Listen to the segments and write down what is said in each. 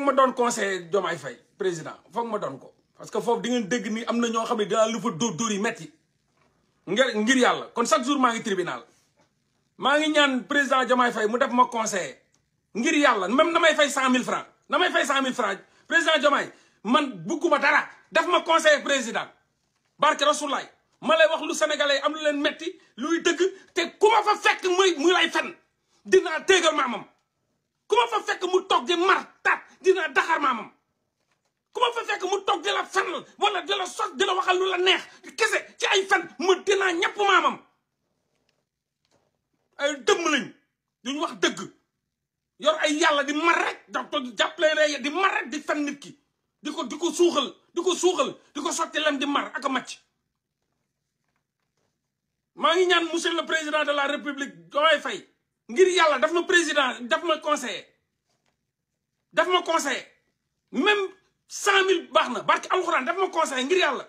ma doon conseiller Diomaye Faye président foog ma doon ko parce que foofu di ngeen dégg ni am na ñoo xam ne dinaa lu fa dóor yi metti ngir yàlla kon chaque jour maa ngi tribunal maa ngi ñaan président Diomaye Faye mu def ma conseiller ngir yàlla même damay fay 100 000 francs damay fay 100 000 francs président Diomaye man bugguma dara def ma conseiller président barke Rasulaay ma lay wax lu sénégalais am lu leen metti luy dëgg te ku ma fa fekk muy lay fen dinaa téegal maamam ku ma fa fekk mu toog di mar taat dinaa daxar maamam ku ma fa fekk mu toog di la fenal wala di la sos di la waxal lu la neex kese ci ay fen ma dinaa ñepp maamam ay dëmm lañ duñ wax dëgg yor ay yàlla di mar rek da jàppale di mar rek di fen nit ki di ko suuxal di ko sotti lem di mar ak a macc maa ngi ñaan monsieur le président de la république Diomaye Faye ngir yàlla daf ma président daf ma conseiller même 100 000 baax na barki alxuraan daf ma conseiller ngir yàlla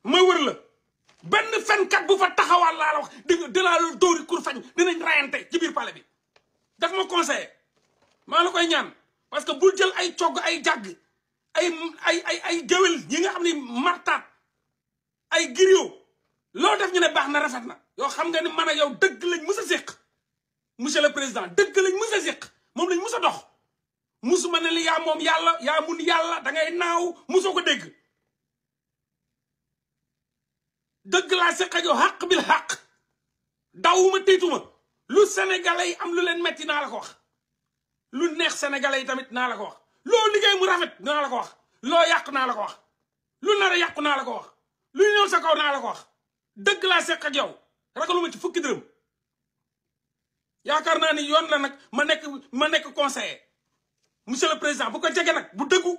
ma wër la benn fenkat bu fa taxawal laa la wax dinaa la dóori kur fañ dinañ rayante ci biir palais bi daf ma conseiller maa la koy ñaan parce que bul jël ay cogg ay jàgg ay géwél yi nga xam ne martaat ay griot loo def ñu ne baax na rafet na yoo xam nga ni man ak yow dëgg lañ mus a séq monsieur le président dëgg lañ mus a séq moom lañ mus a dox musuma ne li yaa moom yàlla yaa mun yàlla da ngay naaw musoo ko dégg dëgg laa séq ak yow xàq bil xàq dawuma tiituma lu sénégalais yi am lu leen metti naa la ko wax lu neex sénégalais yi tamit naa la ko wax loo liggéey mu rafet naa la ko wax loo yàq naa la ko wax lu nar a yàqu naa la ko wax lu ñëw sa kaw naa la ko wax dëgg laa seq ak yow ragaluma ci fukki dërëm yaakaar naa ni yoon la nag ma nekk conseiller monsieur le président bu ko jege nag bu dëggu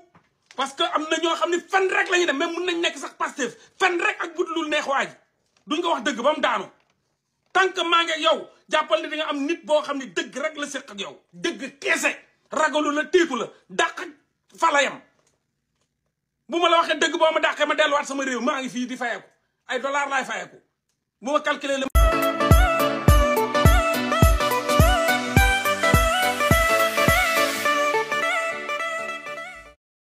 parce que am na ñoo xam ne fen rek la ñuy def même mun nañ nekk sax Pastef fen rek ak but lu neex waa ji duñ ko wax dëgg ba mu daanu tant que maa ngi ak yow jàppal ni di nga am nit boo xam ne dëgg rek la seq ak yow dëgg keese ragalu la tiitu la dàq fa la yam bu ma la waxee dëgg boo ma dàqee ma delluwaat sama réew maa ngi fii di fayeeku ay dollars laay fayeeku bu ma calculer